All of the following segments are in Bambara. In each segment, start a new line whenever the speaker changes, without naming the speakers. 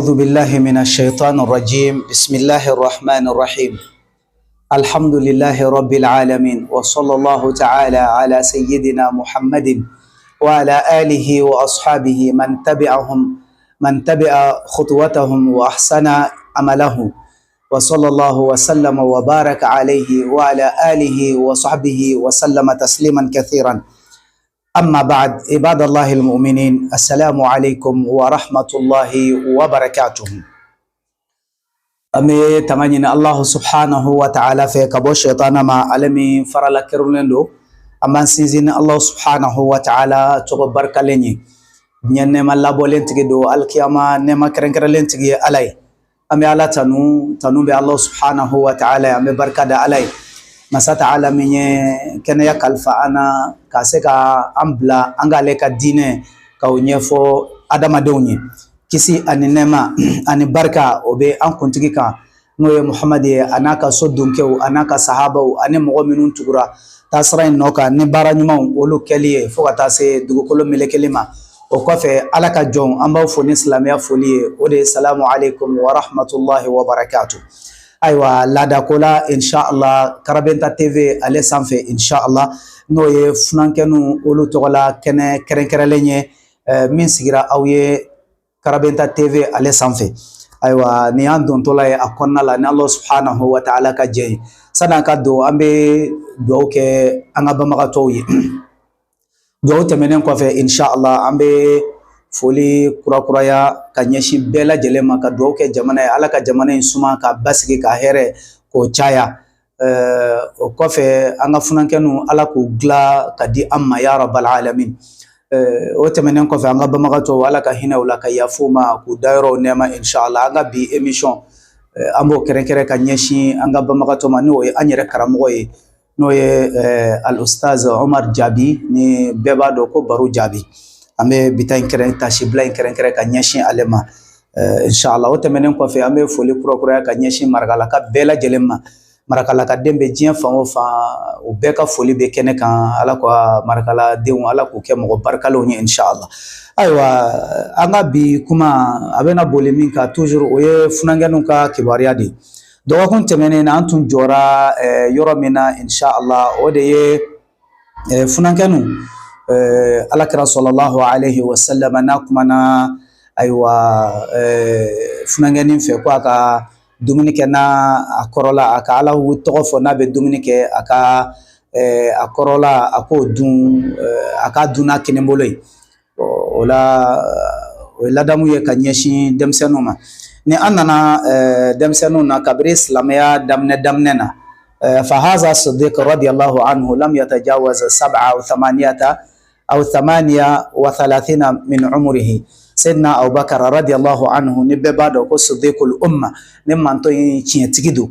أعوذ بالله من الشيطان الرجيم. بسم الله الرحمن الرحيم. الحمد لله رب العالمين، وصلى الله تعالى على سيدنا محمد وعلى آله وأصحابه من تبعهم من تبع خطوتهم وأحسن عمله، وصلى الله وسلم وبارك عليه وعلى آله وصحبه وسلم تسليما كثيرا. أما بعد، عباد الله المؤمنين، السلام عليكم ورحمة الله وبركاته. An bɛ tanga ɲini Allah subhanahu wa ta'ala fɛ ka bɔ shetana ma, ale min farala kerunnen don. An b'an sinsin ni Allah subhanahu wa ta'ala tɔgɔ barikalen ye. Diɲɛ nɛɛma labɔlen tigi don, alikiyama nɛɛma kɛrɛnkɛrɛnlen tigi ye Ala ye. An bɛ Ala tanu, tanu bɛ Allah subhanahu wa ta'ala ye. An bɛ barika da Ala ye, masa ta'ala min ye kɛnɛya kalifa an na ka se ka an bila an k'ale ka diinɛ ka o ɲɛfɔ adamadenw ye. Kisi ani nɛɛma ani barika, o bɛ an kuntigi kan, n'o ye Muhamadu ye, a n'a ka so donkɛw, a n'a ka sahabaw, ani mɔgɔ minnu tugura taasira in nɔ kan ni baara ɲumanw olu kɛli ye, fo ka taa se dugukolo melekeli ma. O kɔfɛ, Ala ka jɔn, an b'aw fo ni silamɛya foli ye, o de ye salamu aleykum wa rahmatulahi wa barakatu. Ayiwa, laadako la, inshallah, Karabenta TV ale sanfɛ, inshallah, n'o ye funankɛninw olu tɔgɔla kɛnɛ kɛrɛnkɛrɛnlen ye min sigira aw ye Karabenta TV ale sanfɛ. Ayiwa, nin y'an dontɔla ye a kɔnɔna la ni Allah subhanahu wa ta'ala ka jɛ ye. San'an ka don, an bɛ dugawu kɛ an ka banbagatɔw ye. Dugawu tɛmɛnen kɔfɛ, inshallah, an bɛ foli kurakuraya ka ɲɛsin bɛɛ lajɛlen ma, ka dugawu kɛ jamana ye, Ala ka jamana in suma, ka basigi, ka hɛrɛ k'o caya. O kɔfɛ, an ka funankɛninw, Ala k'u dilan ka di an ma, ya rabbal alamin. O tɛmɛnen kɔfɛ, an ka banbagatɔw, Ala ka hinɛ u la, ka yafa u ma, k'u dayɔrɔw nɛɛma, inshallah. An ka bi émission, an b'o kɛrɛnkɛrɛn ka ɲɛsin an ka banbagatɔ ma, n'o ye an yɛrɛ karamɔgɔ ye, n'o ye al ustaz Omar Jaabi, ni bɛɛ b'a dɔn ko Baro Jaabi. An bɛ bi ta in kɛrɛn, tasibila in kɛrɛnkɛrɛn ka ɲɛsin ale ma, inshallah. O tɛmɛnen kɔfɛ, an bɛ foli kurakuraya ka ɲɛsin Marakalaka bɛɛ lajɛlen ma. Marakalakaden bɛ diɲɛ fan o fan, o bɛɛ ka foli bɛ kɛnɛ kan. Ala ka Marakaladenw, Ala k'u kɛ mɔgɔ barikalenw ye, inshallah. Ayiwa, an ka bi kuma a bɛna boli min kan toujours, o ye funankɛninw ka kibaruya de ye. Dɔgɔkun tɛmɛnen na, an tun jɔra yɔrɔ min na, inshallah, o de ye funankɛninw. Alakira sallallahu alaihi wasallam n'a kumana, ayiwa, funankɛnin fɛ ko a ka dumuni kɛ n'a a kɔrɔla, a ka Ala tɔgɔ fɔ n'a bɛ dumuni kɛ, a ka a kɔrɔla, a k'o dun, a k'a dun n'a kinin bolo ye. O la, o ye ladamu ye ka ɲɛsin denmisɛnninw ma. Ni an nana denmisɛnninw na, kabini silamɛya daminɛ daminɛ na, fahaza Siddiq radiyallahu anhu lam yatajawaz sab'a aw thamaniyata aw 38 min umrihi. Sayyidina Abubakar radiyallahu anhu, ni bɛɛ b'a dɔn ko Siddiqul umma, ni mantɔ in tiɲɛtigi don,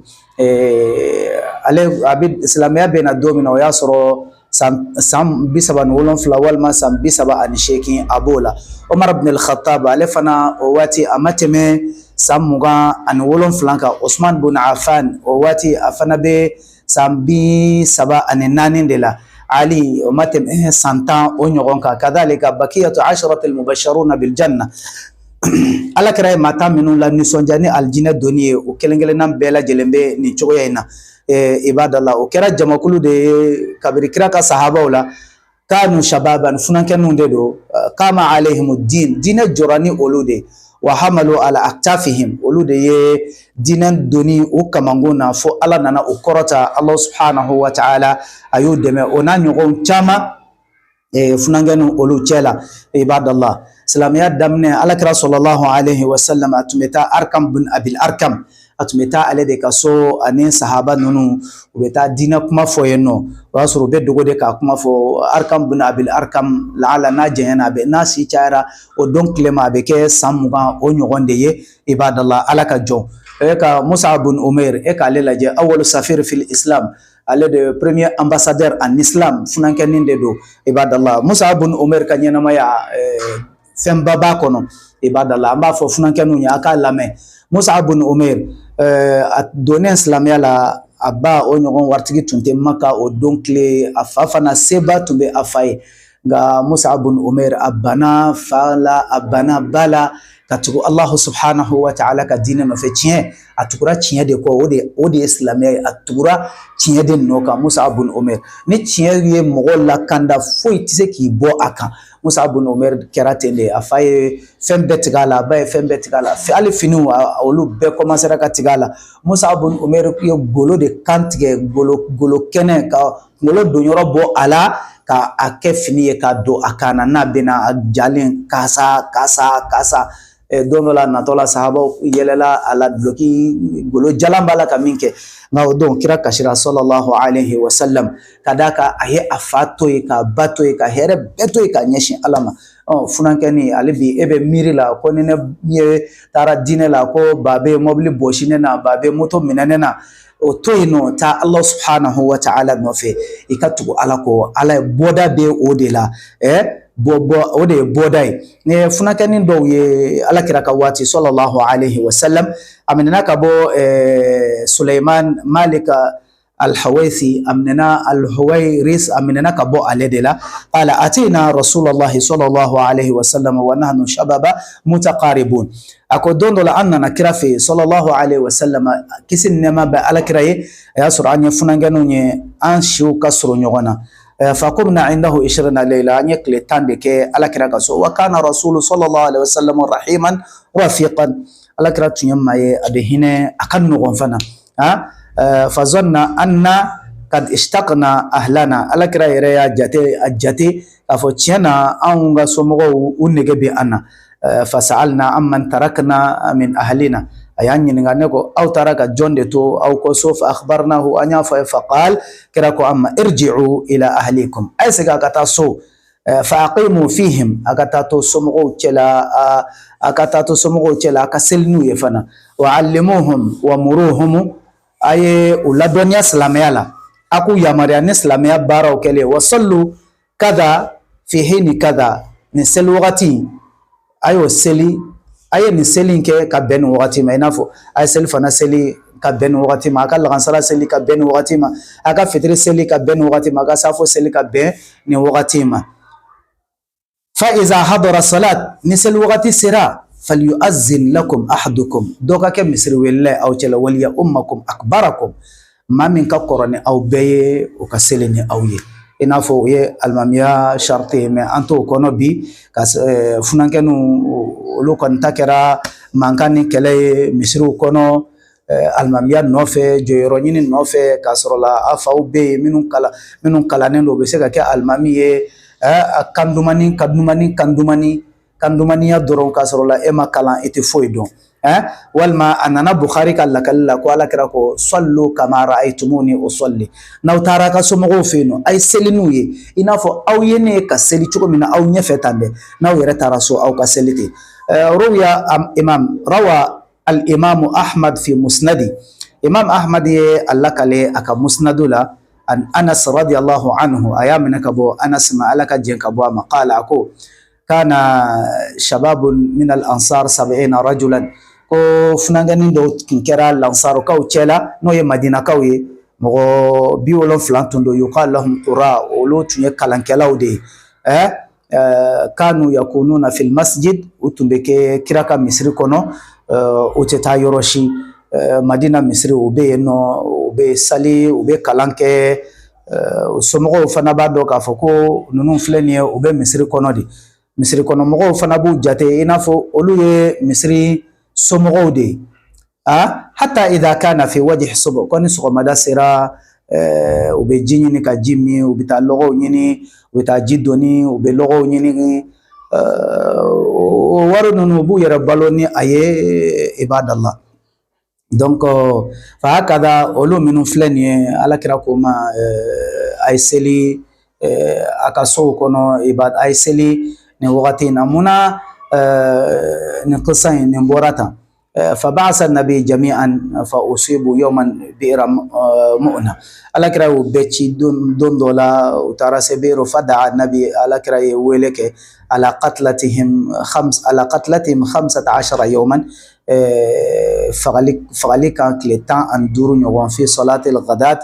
ale a bɛ silamɛya bɛ na don min na, o y'a sɔrɔ san 37 walima san 38 a b'o la. Omar ibn al-Khattab, ale fana, o waati a ma tɛmɛ san 27 kan. Osman bin Affan, o waati a fana bɛ san 34 de la. Ali, o ma tɛmɛ san 10 o ɲɔgɔn kan. Kadhalika bakiyatu asharatil mubashsharuna bil janna. Ala kɛra ye maa 10 minnu la nisɔndiya ni alijinɛ donni ye, o kelen kelenna bɛɛ lajɛlen bɛ nin cogoya in na, ibadallah. O kɛra jamakulu de ye kabiri kira ka sahabaw la. Kanu shababan, funankɛninw de don. Kama alayhimu din, diinɛ jɔra ni olu de. Wa hamalu ala aktafihim, olu de ye diinɛ doni u kamankun na, fo Ala nana u kɔrɔta. Allah subhanahu wa ta'ala a y'u dɛmɛ, o n'a ɲɔgɔn caman funankɛninw olu cɛ la, ibadallah. Silamɛya daminɛ, Alakira sallallahu alaihi wasallam, a tun bɛ taa Arkam bin Abil Arkam, a tun bɛ taa ale de ka so, ani sahaba ninnu, u bɛ taa diinɛ kuma fɔ yen nɔ. O y'a sɔrɔ u bɛ dogo de k'a kuma fɔ. Arkam bin Abil Arkam, laala n'a janyana, a bɛ n'a si cayara o don tile ma, a bɛ kɛ san 20 o ɲɔgɔn de ye, ibadallah. Ala ka jɔn, e ka Musa bin Umair, e k'ale lajɛ, awwalu safir fil Islam, ale de premier ambassadeur en islam, funankɛnin de don, ibadallah. Musa bin Umair ka ɲɛnamaya, fɛnba b'a kɔnɔ, ibadallah. An b'a fɔ funankɛninw ye, a k'a lamɛn. Musa bin Umair, a donnen silamɛya la, a ba o ɲɔgɔn waritigi tun tɛ Maka o don tile. A fa fana, seba tun bɛ a fa ye. Nka Musa bin Umair, a banna fa la, a banna ba la. Ka tugu Allahu subhanahu wa ta'ala ka diinɛ nɔfɛ. Tiɲɛ, a tugura tiɲɛ de kɔ, o de ye silamɛya ye. A tugura tiɲɛ de nɔ kan, Mus'ab bun Umair. Ni tiɲɛ ye mɔgɔ lakanda, foyi tɛ se k'i bɔ a kan. Mus'ab bun Umair kɛra ten de. A fa ye fɛn bɛɛ tigɛ a la, a ba ye fɛn bɛɛ tigɛ a la, hali finiw, olu bɛɛ kɔmansera ka tigɛ a la. Mus'ab bun Umair ye golo de kan tigɛ, golo kɛnɛ, ka kunkolo donyɔrɔ bɔ a la, ka a kɛ fini ye k'a don a kan na. N'a bɛna, a jalen kasa kasa kasa. Don dɔ la, natɔ la, sahabaw yɛlɛla a la, duloki golo jalan b'a la ka min kɛ. Nka o don, kira kasira, sallallahu alaihi wa sallam, ka d'a kan a ye a fa to yen, k'a ba to yen, ka hɛrɛ bɛɛ to yen, ka ɲɛsin Ala ma. Ɔ, funankɛni, ale bi e bɛ miiri la ko ni ne ye taara diinɛ la, ko ba bɛ mɔbili bɔsi ne na, ba bɛ moto minɛ ne na. O to yen nɔ, taa Allah subhanahu wa ta'ala nɔfɛ, i ka tugu Ala kɔ. Ala ye bɔda bɛ o de la. Bɔ bɔ, o de ye bɔda ye. Ni funankɛnin dɔw ye Ala kira ka waati, sallallahu alaihi wa sallam, a minɛna ka bɔ Suleiman Malik Al-Hawaisi, a minɛna Al-Huwairis, a minɛna ka bɔ ale de la. Qala atina Rasulullah sallallahu alaihi wa sallam wa nahnu shababa mutaqaribun. A ko don dɔ la, an nana kira fɛ yen, sallallahu alaihi wa sallam, kisi ni nɛɛma bɛ Ala kira ye. A y'a sɔrɔ an ye funankɛninw ye, an siw ka surun ɲɔgɔn na. Faqumna indahu 20 layla, an ye tile 10 de kɛ Ala kira ka so. Wa kana rasulu sallallahu alaihi wa sallam rahiman rafiqan, Ala kira tun ye maa ye, a bɛ hinɛ, a ka nɔgɔn fana. Fa zanna anna kad ishtaqna ahlana, Ala kira yɛrɛ y'a jate, a jate k'a fɔ tiɲɛ na, anw ka somɔgɔw, u nege bɛ an na. Fa sa'alna amman tarakna min ahlina, a y'an ɲininka, ne ko aw taara ka jɔn de to aw kɔ so? Fa akhbarnahu, an y'a fɔ a ye. Fa qal, kira ko an ma: irji'u ila ahlikum, a ye segin a ka taa so. Fa aqimu fihim, a ka taa to somɔgɔw cɛla, a ka taa to somɔgɔw cɛla, a ka seli n'u ye fana. Wa allimuhum wa muruhum, a ye u ladɔnniya silamɛya la, a k'u yamaruya ni silamɛya baaraw kɛlen. Wa sallu kada fi hini kada, nin seli wagati, a y'o seli, a ye nin seli in kɛ ka bɛn nin wagati ma. I n'a fɔ a ye seli fana seli ka bɛn nin wagati ma, a ka lagansara seli ka bɛn nin wagati ma, a ka fitiri seli ka bɛn nin wagati ma, a ka safo seli ka bɛn nin wagati ma. Fa iza hadara salat, ni seli wagati sera, falyu'azzin lakum ahadukum, dɔ ka kɛ misiri welela ye aw cɛla. Waliya ummakum akbarakum, maa min ka kɔrɔ ni aw bɛɛ ye, o ka seli ni aw ye. I n'a fɔ o ye alimamiya sariti ye, mɛ an t'o kɔnɔ bi. Ka funankɛninw, olu kɔni ta kɛra mankan ni kɛlɛ ye misiriw kɔnɔ, alimamiya nɔfɛ, jɔyɔrɔ ɲini nɔfɛ, k'a sɔrɔ la a faw bɛ yen, minnu kalannen don, u bɛ se ka kɛ alimami ye. A kan dumani, ka dumani, kan dumani, kan dumaniya dɔrɔn, k'a sɔrɔ la e ma kalan, e tɛ foyi dɔn. Walima a nana Bukhari ka lakali la ko Ala kira ko: sallu kama ra'aytumuni usalli, n'aw taara ka somɔgɔw fɛ yen nɔ, a ye seli n'u ye i n'a fɔ aw ye ne ka seli cogo min na aw ɲɛfɛ tan dɛ. N'aw yɛrɛ taara so, aw ka seli ten. Ruwiya imam, rawa al imamu Ahmad fi musnadi, Imam Ahmad ye a lakale a ka musnadu la, an Anas radiyallahu anhu, a y'a minɛ ka bɔ Anas ma, Ala ka jɛn ka bɔ a ma. Qala, a ko: kana shababun min al ansar 70 rajulan, ko funankɛnin dɔw tun kɛra lansarukaw cɛla, n'o ye madinakaw ye, mɔgɔ 70 tun don. Yuqal lahum qura, olu tun ye kalankɛlaw de ye. Kanu yakununa fil masjid, u tun bɛ kɛ kira ka misiri kɔnɔ, u tɛ taa yɔrɔ si. Madina misiri, u bɛ yen nɔ, u bɛ sali, u bɛ kalan kɛ. Somɔgɔw fana b'a dɔn k'a fɔ ko ninnu filɛ nin ye, u bɛ misiri kɔnɔ de. Misiri kɔnɔ mɔgɔw fana b'u jate i n'a fɔ olu ye misiri somɔgɔw de ye. Hatta idha kana fi wajhi subh, ko ni sɔgɔmada sera, u bɛ ji ɲini ka ji min, u bɛ taa lɔgɔw ɲini, u bɛ taa ji doni, u bɛ lɔgɔw ɲini. O wari ninnu, u b'u yɛrɛ balo ni a ye, ibadallah. Donc fa hakada, olu minnu filɛ nin ye, Ala kira ko ma a ye seli a ka sow kɔnɔ, a ye seli nin wagati in na. Munna nin kisa in nin bɔra tan? Fa ba'asa nabi jami'an fa usibu yawman bi'ra mu'na, Ala kira y'u bɛɛ ci don dɔ la, u taara se bi'ru. Fa da'a nabi, Ala kira ye wele kɛ, ala qatlatihim khams, ala qatlatihim 15 yawman, fagali kan tile 15 ɲɔgɔn, fi salatil ghadat,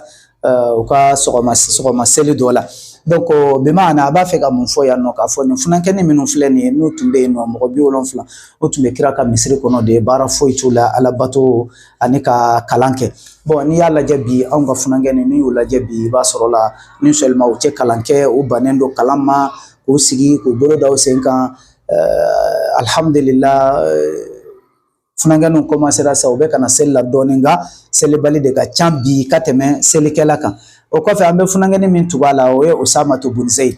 u ka sɔgɔma seli dɔ la. Donc bimaana, a b'a fɛ ka mun fɔ yan nɔ? K'a fɔ nin funankɛnin minnu filɛ nin ye, n'u tun bɛ yen nɔ, mɔgɔ 70, o tun bɛ kira ka misiri kɔnɔ de, baara foyi t'u la, alabato ani ka kalan kɛ. Bon, n'i y'a lajɛ bi, anw ka funankɛnin, n'i y'u lajɛ bi, i b'a sɔrɔ la non seulement u tɛ kalan kɛ, u bannen don kalan ma, k'u sigi k'u bolo da u sen kan. Alhamdulillah, funankɛninw commencera sa, u bɛ ka na seli la dɔɔnin, nka selibali de ka ca bi ka tɛmɛ selikɛla kan. O kɔfɛ, an bɛ funankɛnin min tugu a la, o ye Usamatu bun Zeyid.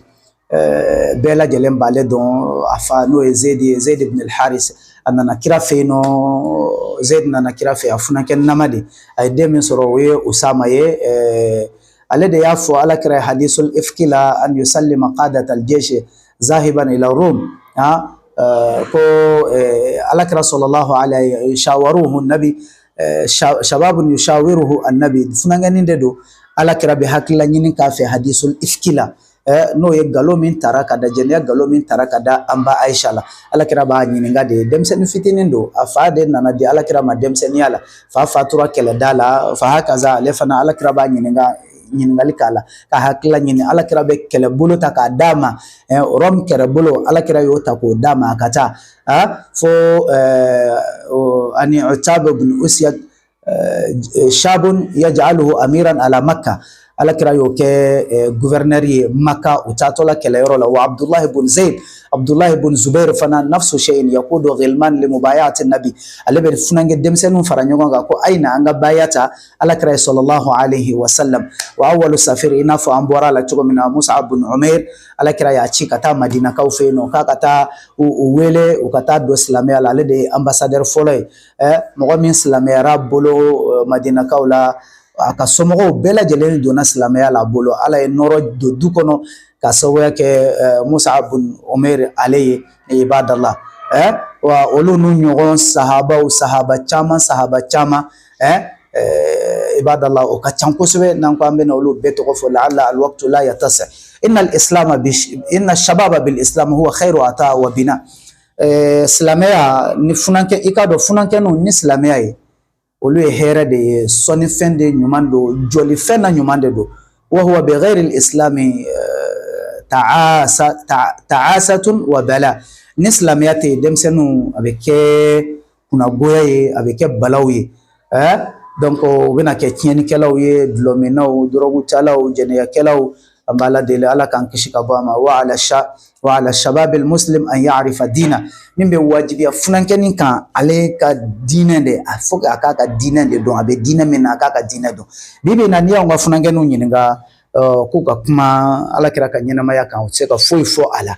Bɛɛ lajɛlen b'ale dɔn. A fa n'o ye Zeyid ye, Zeyid ibn al-Haris, a nana kira fɛ yen nɔ. Zeyid nana kira fɛ, a funankɛnin nama de. A ye den min sɔrɔ, o ye Usama ye. Ale de y'a fɔ ala kira ye hadisul ifki la, an yusallima qadat al-jaysh zahiban ila Rum. Ko alakira sallallahu alaihi shawaruhu nabi, shababun yushawiruhu annabi. Funankɛnin de don, alakira bɛ hakilila ɲini k'a fɛ hadisul ifki la, n'o ye nkalon min tara ka da, jɛnɛya nkalon min tara ka da an ba Aisha la. Alakira b'a ɲininka de. Denmisɛnnin fitinin don, a fa de nana di alakira ma denmisɛnninya la, fa fatura kɛlɛda la, fa hakaza. Ale fana, alakira b'a ɲininka, ɲininkali k'a la ka hakilila ɲini. Alakira bɛ kɛlɛbolo ta k'a d'a ma, Rɔmu kɛlɛbolo, alakira y'o ta k'o d'a ma a ka taa fo ani Utaba bin Usiyad, shabun yaj'aluhu amiran ala Makka. Alakira y'o kɛ gouverneur ye Makka, u taatɔla kɛlɛyɔrɔ la. Wa Abdullahi bun Zayd, Abdullahi bun Zubair fana, nafsu shay'in, yaqudu ghilman li mubayati nabi. Ale bɛ funankɛ denmisɛnninw fara ɲɔgɔn kan ko ayi na an ka baya ta alakira ye sallallahu alaihi wa sallam. Wa awwalu safir, i n'a fɔ an bɔra a la cogo min na, Mus'ab bun Umair, alakira y'a ci ka taa Madinakaw fɛ yen nɔ, k'a ka taa u wele u ka taa don silamɛya la. Ale de ye ambassadeur fɔlɔ ye. Mɔgɔ min silamɛyara bolo Madinakaw la, a ka somɔgɔw bɛɛ lajɛlen donna silamɛya la bolo. Ala ye nɔrɔ don du kɔnɔ ka sababuya kɛ Mus'ab bun Umair ale ye, ibadallah. Wa olu n'u ɲɔgɔn sahabaw, sahaba caman, sahaba caman, ibadallah, o ka ca kosɛbɛ. N'an ko an bɛna olu bɛɛ tɔgɔ fɔ, la'alla alwaqtu la yatasa. Inna al-islam bi inna shababa bil islam huwa khairu ata wa bina. Silamɛya ni funankɛ, i k'a dɔn funankɛninw ni silamɛya ye, olu ye hɛrɛ de ye, sɔnnifɛn de ɲuman don, jɔlifɛn na ɲuman de don. Wa huwa bi ghairi al-islami ta'asa ta'asatun wa bala. Ni silamɛya tɛ yen, denmisɛnninw, a bɛ kɛ kunnagoya ye, a bɛ kɛ balaw ye. Donc u bɛna kɛ tiɲɛnikɛlaw ye, dulɔminnaw, dɔrɔgutalaw, jɛnɛyakɛlaw. An b'Ala deli, Ala k'an kisi ka bɔ a ma. Wa ala shababil muslim an ya'rifa dina. Min bɛ wajibiya funankɛnin kan, ale ka diinɛ de, a faut que a k'a ka diinɛ de dɔn. A bɛ diinɛ min na, a k'a ka diinɛ dɔn. Bi bi in na, n'i y'anw ka funankɛninw ɲininka k'u ka kuma alakira ka ɲɛnamaya kan, u tɛ se ka foyi fɔ a la.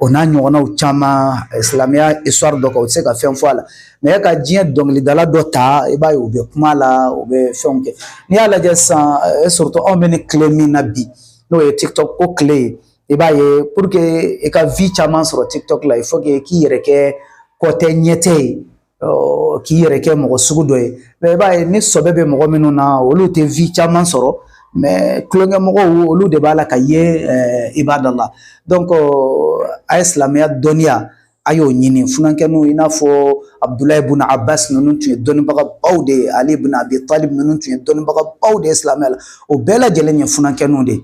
O n'a ɲɔgɔnnaw caman, silamɛya histoire dɔ kan, u tɛ se ka fɛn fɔ a la. Mais e ka diɲɛ dɔnkilidala dɔ ta, i b'a ye u bɛ kuma la, u bɛ fɛnw kɛ. N'i y'a lajɛ sisan, surtout anw bɛ ni tile min na bi, n'o ye TikTok ko tile ye, i b'a ye pour que i ka vues caman sɔrɔ TikTok la, il faut que k'i yɛrɛ kɛ kɔtɛ ɲɛtɛ ye, k'i yɛrɛ kɛ mɔgɔ sugu dɔ ye. Mais i b'a ye ni sɔbɛ bɛ mɔgɔ minnu na, olu tɛ vues caman sɔrɔ, mais tulonkɛ mɔgɔw, olu de b'a la ka ye, ibadallah. Donc a ye silamɛya dɔnniya, a y'o ɲini, funankɛninw. I n'a fɔ Abudulayi bun Abbas ninnu tun ye dɔnnibagabaw de ye, Ali bun Abi Talib ninnu tun ye dɔnnibagabaw de ye silamɛya la. O bɛɛ lajɛlen ye funankɛninw de ye.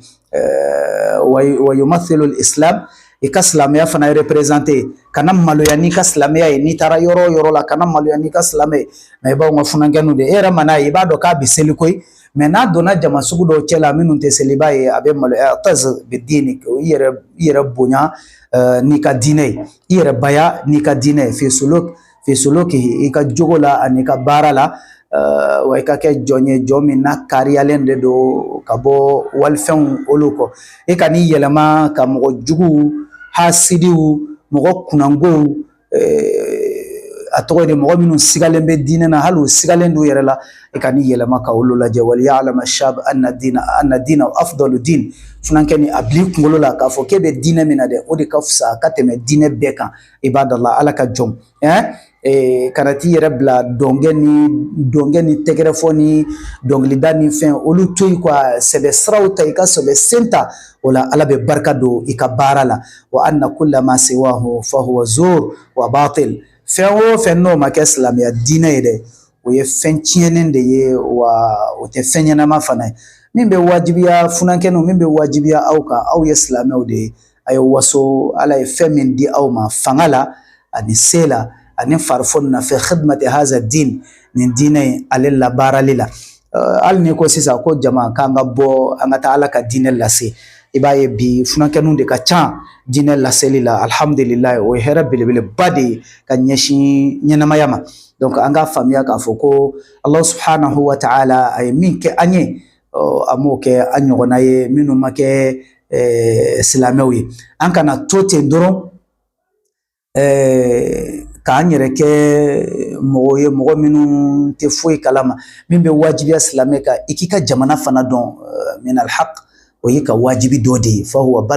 Wa yumathilu islam, i ka silamɛya fana représenter. Kana maloya n'i ka silamɛya ye. N'i taara yɔrɔ o yɔrɔ la, kana maloya n'i ka silamɛ ye. Mais i b'anw ka funankɛninw de, e yɛrɛ mana ye, i b'a dɔn k'a bɛ seli koyi, mais n'a donna jama sugu dɔw cɛ la minnu tɛ seli, i b'a ye a bɛ maloya. Taz bɛ diini, i yɛrɛ bonya n'i ka diinɛ ye, i yɛrɛ baya n'i ka diinɛ ye, fi suluk fi sulukihi, i ka jogo la ani ka baara la. Wa i ka kɛ jɔn ye, jɔn min n'a kariyalen de don ka bɔ walifɛnw olu kɔ. E ka n'i yɛlɛma ka mɔgɔ juguw, hasidiw, mɔgɔ kunnangow, a tɔgɔ ye di, mɔgɔ minnu sigalen bɛ diinɛ na, hali u sigalen d'u yɛrɛ la, e ka n'i yɛlɛma ka olu lajɛ. Wali ya'lama shab anna dina afdalu din. Funankɛ ni a bil'i kunkolo la k'a fɔ k'e bɛ diinɛ min na dɛ, o de ka fisa ka tɛmɛ diinɛ bɛɛ kan, ibadallah. Ala ka jɔn, kana t'i yɛrɛ bila dɔnkɛ ni dɔnkɛ ni tɛgɛrɛfɔ ni dɔnkilida ni fɛn, olu to yen quoi. Sɛbɛ siraw ta, i ka sɛbɛ sen ta, o la Ala bɛ barika don i ka baara la. Wa anna kulla ma siwahu fa huwa zur wa batil. Fɛn o fɛn n'o ma kɛ silamɛya diinɛ ye dɛ, o ye fɛn tiɲɛnen de ye, wa o tɛ fɛn ɲɛnama fana ye. Min bɛ wajibiya funankɛninw, min bɛ wajibiya aw kan, aw ye silamɛw de ye, a ye waso Ala ye fɛn min di aw ma fanga la ani se la ani farifoni na, fi khidmati haza din, nin diinɛ in ale labaarali la. Hali n'i ko sisan ko jama k'an ka bɔ an ka taa Ala ka diinɛ lase, i b'a ye bi funankɛninw de ka ca diinɛ laseli la. Alhamdulilayi, o ye hɛrɛ belebeleba de ye ka ɲɛsin ɲɛnamaya ma. Donc an k'a faamuya k'a fɔ ko Allah subhanahu wa ta'ala a ye min kɛ an ye, a m'o kɛ an ɲɔgɔnna ye minnu ma kɛ silamɛw ye. An kana to ten dɔrɔn k'an yɛrɛ kɛ mɔgɔ ye, mɔgɔ minnu tɛ foyi kalama. Min bɛ wajibiya silamɛ kan, i k'i ka jamana fana dɔn, min alhaq, o y'i ka wajibi dɔ de ye. Fahuwa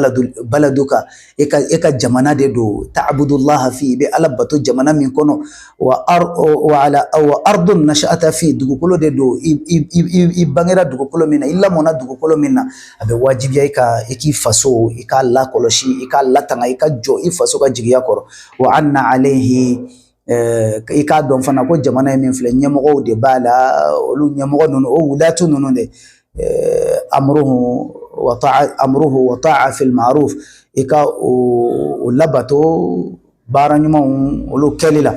baladuka, e ka jamana de don. Ta'budullaha fi, i bɛ Ala bato jamana min kɔnɔ. Wa wa ardun nasha'ata fi, dugukolo de don, i bangera dugukolo min na, i lamɔna dugukolo min na. A bɛ wajibiya i ka i k'i faso, i k'a lakɔlɔsi, i k'a latanga, i ka jɔ i faso ka jigiya kɔrɔ. Wa anna alayhi, i k'a dɔn fana ko jamana ye min filɛ, ɲɛmɔgɔw de b'a la. Olu ɲɛmɔgɔ ninnu, o wulatu ninnu de, amruhu wa ta'a, amruhu wa ta'a fil ma'ruf, i ka o labato baara ɲumanw olu kɛli la,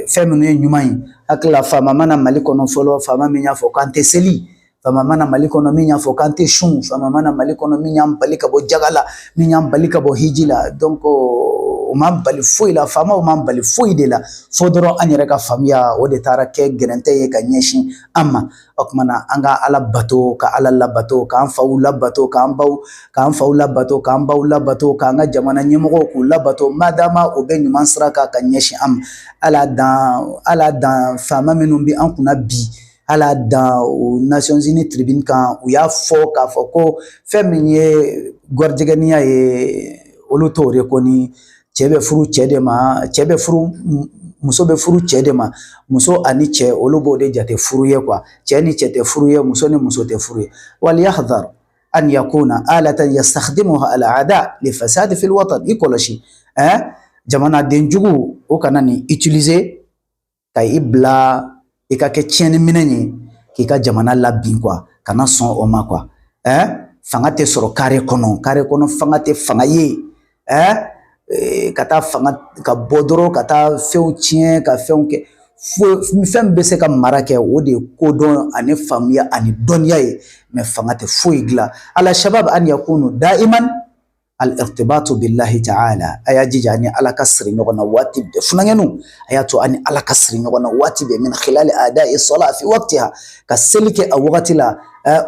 fɛn minnu ye ɲuman ye. Hakili la, faama mana Mali kɔnɔ fɔlɔ, faama min y'a fɔ k'an tɛ seli, faama mana Mali kɔnɔ min y'a fɔ k'an tɛ sun, faama mana Mali kɔnɔ min y'an bali ka bɔ jaga la, min y'an bali ka bɔ hiji la. Donc o m'an bali foyi la, faamaw m'an bali foyi de la, fo dɔrɔn an yɛrɛ ka faamuya o de taara kɛ gɛrɛntɛ ye ka ɲɛsin an ma. O tuma na an ka Ala bato, ka Ala labato, k'an faw labato, k'an baw, k'an faw labato, k'an baw labato, k'an ka jamana ɲɛmɔgɔw k'u labato, madama o bɛ ɲuman sira kan ka ɲɛsin an ma. Ala dan faama minnu bɛ an kunna bi, Ala dan o Nations Unies tribune kan, u y'a fɔ k'a fɔ ko fɛn min ye garijɛgɛniya ye, olu t'o reconnu. Cɛ bɛ furu cɛ de ma, cɛ bɛ furu, muso bɛ furu cɛ de ma, muso ani cɛ olu b'o de jate furu ye quoi. Cɛ ni cɛ tɛ furu ye, muso ni muso tɛ furu ye. Wal yahdhar an yakuna alatan yastakhdimuha al a'da li fasadi fil watan. I kɔlɔsi, jamanaden jugu o kana nin utiliser ka i bila i ka kɛ tiɲɛni minɛn ye k'i ka jamana labin quoi. Kana sɔn o ma quoi. Fanga tɛ sɔrɔ kare kɔnɔ, kare kɔnɔ fanga tɛ fanga ye. Ka taa fanga ka bɔ dɔrɔn ka taa fɛnw tiɲɛ, ka fɛnw kɛ, fɛn bɛ se ka mara kɛ, o de ye kodɔn ani faamuya ani dɔnniya ye, mais fanga tɛ foyi dilan. Ala shabab an yakunu daiman al-irtibatu billahi ta'ala, a y'a jija ani Ala ka siri ɲɔgɔn na waati bɛɛ. Funankɛninw, a y'a to ani Ala ka siri ɲɔgɔn na waati bɛɛ, min khilali ada'i salat fi waqtiha, ka seli kɛ a wagati la,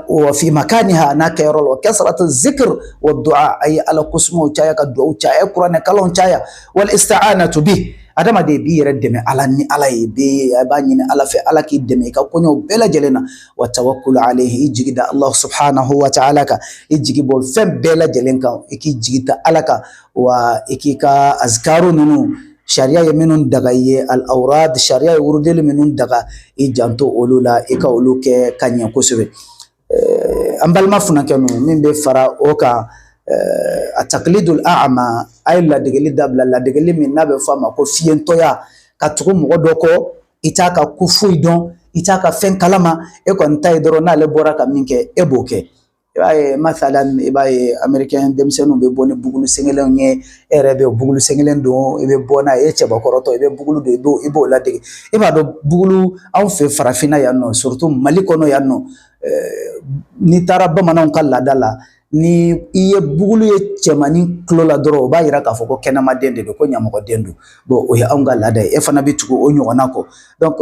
wa fi makaniha, n'a kɛyɔrɔ la, wa kasratu zikr wa du'a, a ye Ala kosumaw caya, ka duwawu caya, kuranɛ kalanw caya, wal isti'anatu bih. Adamaden b'i yɛrɛ dɛmɛ Ala ni Ala ye, a b'a ɲini Ala fɛ, Ala k'i dɛmɛ i ka koɲɛw bɛɛ lajɛlen na. Wa tawakkul alayhi, i jigi da Allah subhanahu wa ta'ala kan, i jigi bɔ fɛn bɛɛ lajɛlen kan, i k'i jigi ta Ala kan, wa i k'i ka azkaru ninnu, sariya ye minnu daga i ye, al awrad, sariya ye wurudeli minnu daga, i janto olu la, i ka olu kɛ ka ɲɛ kosɛbɛ. An balima funankɛ ninnu, min bɛ fara o kan, a taqlidul a'ma, a ye ladegeli dabila, ladegeli min n'a bɛ fɔ a ma ko fiyentɔya, ka tugu mɔgɔ dɔ kɔ, i t'a ka ko foyi dɔn, i t'a ka fɛn kalama, e kɔni ta ye dɔrɔn n'ale bɔra ka min kɛ, e b'o kɛ. I b'a ye masalan, i b'a ye américain denmisɛnninw bɛ bɔ ni bugulu sengɛlɛnw ye, e yɛrɛ bɛ bugulu sengɛlɛn don, i bɛ bɔ n'a ye, e cɛbakɔrɔtɔ, i bɛ bugulu don, i b'o ladege. E b'a dɔn bugulu anw fɛ farafinna yan nɔ, surtout Mali kɔnɔ yan nɔ, n'i taara bamananw ka laada la, ni i ye bugulu ye cɛmannin tulo la dɔrɔn, o b'a yira k'a fɔ ko kɛnɛmaden de don, ko ɲamɔgɔden don. Bon, o ye anw ka laada ye, e fana bɛ tugu o ɲɔgɔnna kɔ. Donc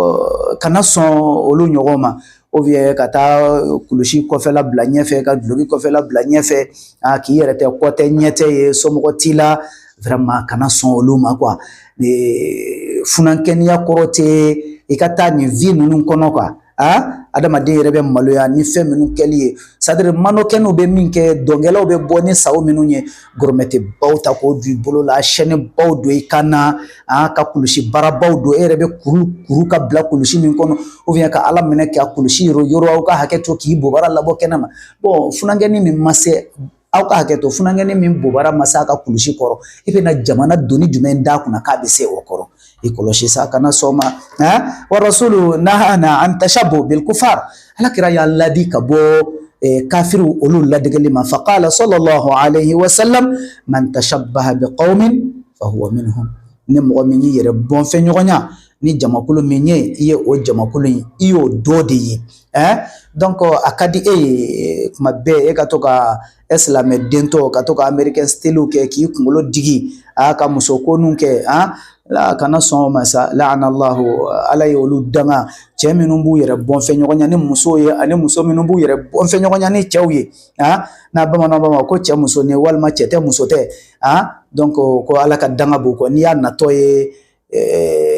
kana sɔn olu ɲɔgɔn ma, ou bien ka taa kulusi kɔfɛla bila ɲɛfɛ, ka duloki kɔfɛla bila ɲɛfɛ, k'i yɛrɛ tɛ kɔ tɛ ɲɛ tɛ ye, somɔgɔ t'i la. Vraiment kana sɔn olu ma quoi. Funankɛniya kɔrɔ tɛ i ka taa nin vie ninnu kɔnɔ quoi. Adamaden yɛrɛ bɛ maloya ni fɛn minnu kɛli ye, c'est à dire manɔkɛninw bɛ min kɛ, dɔnkɛlaw bɛ bɔ ni sawo minnu ye, gourmette baw ta k'o don i bolo la, chaîne baw don i kan na, ka kulusi barabaw don, e yɛrɛ bɛ kuru kuru ka bila kulusi min kɔnɔ, ou bien ka Ala minɛ ka kulusi yɔrɔ yɔrɔ, aw ka hakɛ to, k'i bobara labɔ kɛnɛ ma. Bon, funankɛnin min ma se, aw ka hakɛ to, funankɛnin min bobara ma se a ka kulusi kɔrɔ, i bɛna jamana doni jumɛn d'a kunna k'a bɛ se o kɔrɔ? I kɔlɔsi sa, kana sɔn ma. Wa rasulu nahana an tashabbu bil kufar, Ala kira y'a ladi ka bɔ kafiriw olu ladegeli ma. Faqala sallallahu alayhi wa sallam, man tashabbaha biqaumin fahuwa minhum. Ni mɔgɔ min y'i yɛrɛ bɔn fɛn ɲɔgɔnya ni jamakulu min ye, i ye o jamakulu in, i y'o dɔ de ye. Donc a ka di e ye kuma bɛɛ e ka to ka e silamɛ dentɔ ka to ka américain style kɛ, k'i kunkolo digi, a ka muso ko nun kɛ, la kana sɔn o ma sa. La'ana Allahu, Ala ye olu danga, cɛ minnu b'u yɛrɛ bɔn fɛn ɲɔgɔnya ni musow ye, ani muso minnu b'u yɛrɛ bɔn fɛn ɲɔgɔnya ni cɛw ye. N'a bamananw b'a ma ko cɛ muso ni walima cɛ tɛ muso tɛ. Donc ko Ala ka danga b'u kɔ. N'i y'a natɔ ye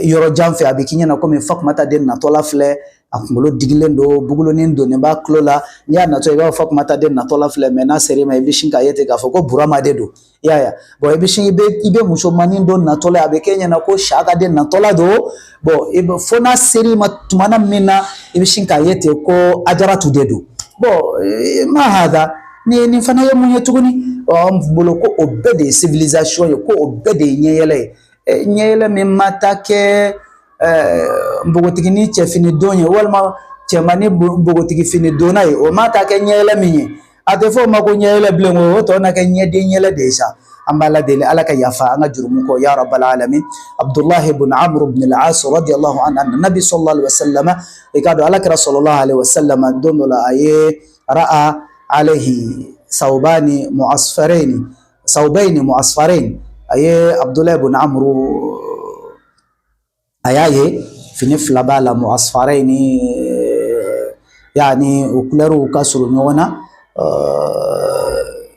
yɔrɔ jan fɛ, a bɛ k'i ɲɛna komi Fatumata den natɔla filɛ, a kunkolo digilen don, bugulonin donnen b'a tulo la. N'i y'a natɔ, i b'a fɔ Fatumata den natɔla filɛ, mais n'a ser'i ma, i bɛ sin k'a ye ten k'a fɔ ko Burama de don. I y'a ye? Bon, i bɛ sin i bɛ musomanin dɔ natɔla, a bɛ k'e ɲɛna ko Saka den natɔla don. Bon, i bɛ fo n'a ser'i ma tumana min na, i bɛ sin k'a ye ten ko Ajaratu de don. Bon, ma hada ni nin fana ye mun ye tuguni? An bolo ko o bɛɛ de ye civilisation ye, ko o bɛɛ de ye ɲɛyɛlɛ ye. Ɲɛyɛlɛ min ma taa kɛ npogotigini cɛfini don ye, walima cɛmanni npogotigi fini donna ye, o ma taa kɛ ɲɛyɛlɛ min ye, a tɛ fɔ o ma ko ɲɛyɛlɛ bilen, o tɔ na kɛ ɲɛden yɛlɛ de ye sa. An b'a la deli Ala ka yafa an ka jurumu kɔ, ya rabbal alamin. Abdullah ibn Amr ibn al-As radiyallahu anhu, anna nabi sallallahu alaihi wasallam, i k'a dɔn Ala kira sallallahu alaihi wasallam, don dɔ la a ye ra'a alayhi sawbani mu'asfaraini, sawbaini mu'asfarain. A ye Abdullah ibn Amr, a y'a ye fini fila b'a la, mu'asfaraini, yani o couleur ka surun ɲɔgɔn na.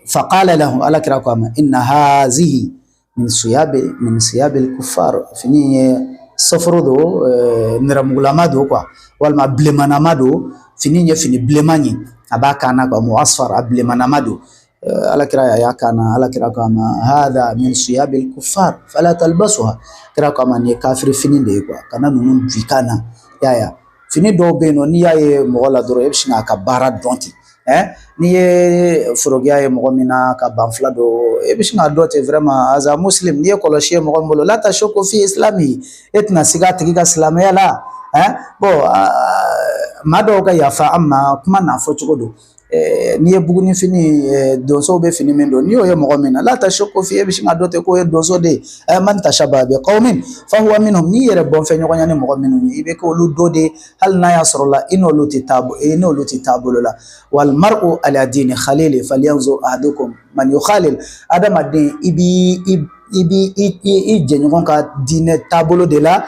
Faqala lahu, Ala kira ko a ma, inna hazihi min siyabi al-kuffar. Fini ye sɔforo don, nɛrɛmugulama don quoi, walima bilenmanama don. Fini ye fini bilenman ye, a b'a kan na quoi, mu'asfar, a bilenmanama don. Ala kira y'a kan na. Ala kira ko a ma, hada min siyabi al-kuffar fala talbasuha. Kira ko a ma, nin ye kafiri fini de ye quoi, kana ninnu don i kan na. I y'a ye, fini dɔw bɛ yen nɔ, n'i y'a ye mɔgɔ la dɔrɔn, e bɛ sin k'a ka baara dɔn ten. N'i ye forokiya ye mɔgɔ min na ka ban fila don, e bɛ sin k'a dɔn ten. Vraiment, aza muslim, n'i ye kɔlɔsi ye mɔgɔ min bolo, la tashukku fi islami, e tɛna siga a tigi ka silamɛya la. Bon, maa dɔw ka yafa an ma, kuma n'a fɔ cogo don. N'i ye buguni fini, donsow bɛ fini min don, n'i y'o ye mɔgɔ min na, la tashukku fi, e bɛ sin k'a dɔn ten k'o ye donso de ye. Man tashabbaha bi qawmin fahuwa minhum. N'i yɛrɛ bɔn fɛn ɲɔgɔnya ni mɔgɔ minnu ye, i bɛ kɛ olu dɔ de ye, hali n'a y'a sɔrɔ la i n'olu tɛ taa, i n'olu tɛ taabolo la. Wal mar'u ala dini khalili falyanzur ahadukum man yukhalil. Adamaden, i b'i i b'i i jɛɲɔgɔn ka diinɛ taabolo de la,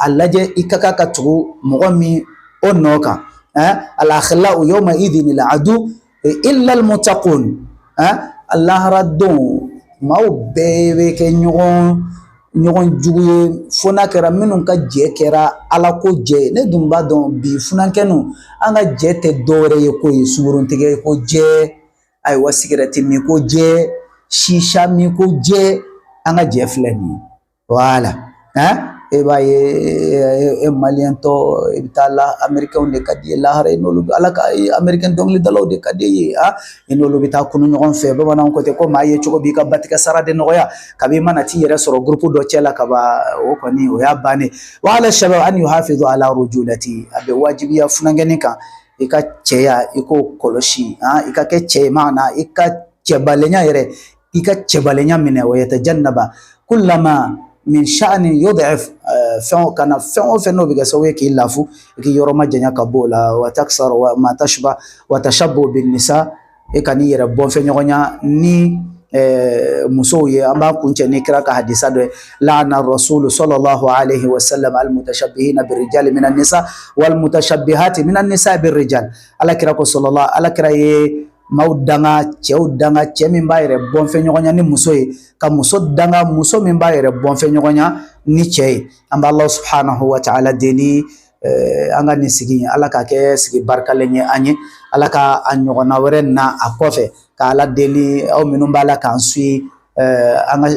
a lajɛ i ka kan ka tugu mɔgɔ min o nɔ kan. Al-akhillau yawma idhin al-adu illa al-muttaqun. Lahara don, maaw bɛɛ bɛ kɛ ɲɔgɔn jugu ye, fo n'a kɛra minnu ka jɛ kɛra Ala ko jɛ ye. Ne dun b'a dɔn bi, funankɛninw, an ka jɛ tɛ dɔwɛrɛ ye ko ye sunguruntigɛ ko jɛ, ayiwa, sigɛrɛti min ko jɛ, sisa min ko jɛ, an ka jɛ filɛ nin ye. Wala e b'a ye, e maliyɛn tɔ, i bɛ taa la, américain de ka di ye lahara, i n'olu, Ala ka américain dɔnkilidalaw de ka di ye, i n'olu bɛ taa kunu ɲɔgɔn fɛ. Bamananw ko ten ko maa ye cogo b'i ka batigɛ sara de nɔgɔya. Kabi i mana t'i yɛrɛ sɔrɔ groupe dɔ cɛ la kaban, o kɔni o y'a bannen. Wa ala shabab an yuhafizu ala rujulati, a bɛ wajibiya funankɛnin kan, i ka cɛya, i k'o kɔlɔsi, i ka kɛ cɛ ye, maana i ka cɛbalenya yɛrɛ, i ka cɛbalenya minɛ. Wa yatajannaba kullama min sha'ni yud'if, fɛn o kana fɛn o fɛn n'o bɛ kɛ sababu ye k'i lafu, i k'i yɔrɔ ma janya ka bɔ o la. Wa taksar wa ma tashba wa tashabbu bin nisa, e ka n'i yɛrɛ bɔn fɛn ɲɔgɔnya ni musow ye. An b'a kuncɛ ni kira ka hadisa dɔ ye, la'ana rasulu sallallahu alaihi wa sallam al mutashabbihina birrijali minan nisa wal mutashabbihati minan nisa birrijal. Ala kira ko sallallahu, ala kira ye maaw danga, cɛw danga, cɛ min b'a yɛrɛ bɔn fɛn ɲɔgɔnya ni muso ye, ka muso danga, muso min b'a yɛrɛ bɔn fɛn ɲɔgɔnya ni cɛ ye. An b'a Allah subhanahu wa ta'ala deli, an ka nin sigi, Ala ka kɛ sigi barikalen ye an ye, Ala ka a ɲɔgɔnna wɛrɛ na a kɔfɛ. Ka Ala deli, aw minnu b'a la k'an suit an ka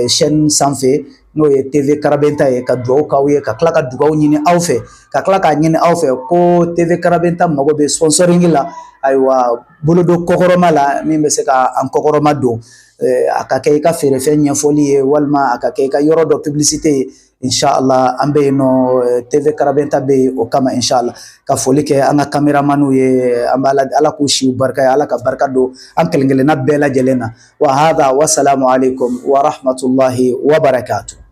chaîne sanfɛ, n'o ye TV Karabenta ye, ka dugawu k'aw ye, ka tila ka dugawu ɲini aw fɛ, ka tila k'a ɲini aw fɛ ko TV Karabenta mago bɛ sponsoring la, ayiwa, bolodo kɔkɔrɔma la min bɛ se ka an kɔkɔrɔma don. A ka kɛ i ka feerefɛn ɲɛfɔli ye, walima a ka kɛ i ka yɔrɔ dɔ publicité ye, inshallah an bɛ yen nɔ. TV Karabenta bɛ yen o kama, inshallah. Ka foli kɛ an ka caméramanw ye. An b'a Ala k'u siw barika ye, Ala ka barika don an kelen kelenna bɛɛ lajɛlen na. Wa hada, wasalamu alaikum wa rahmatullahi wa barakatuh.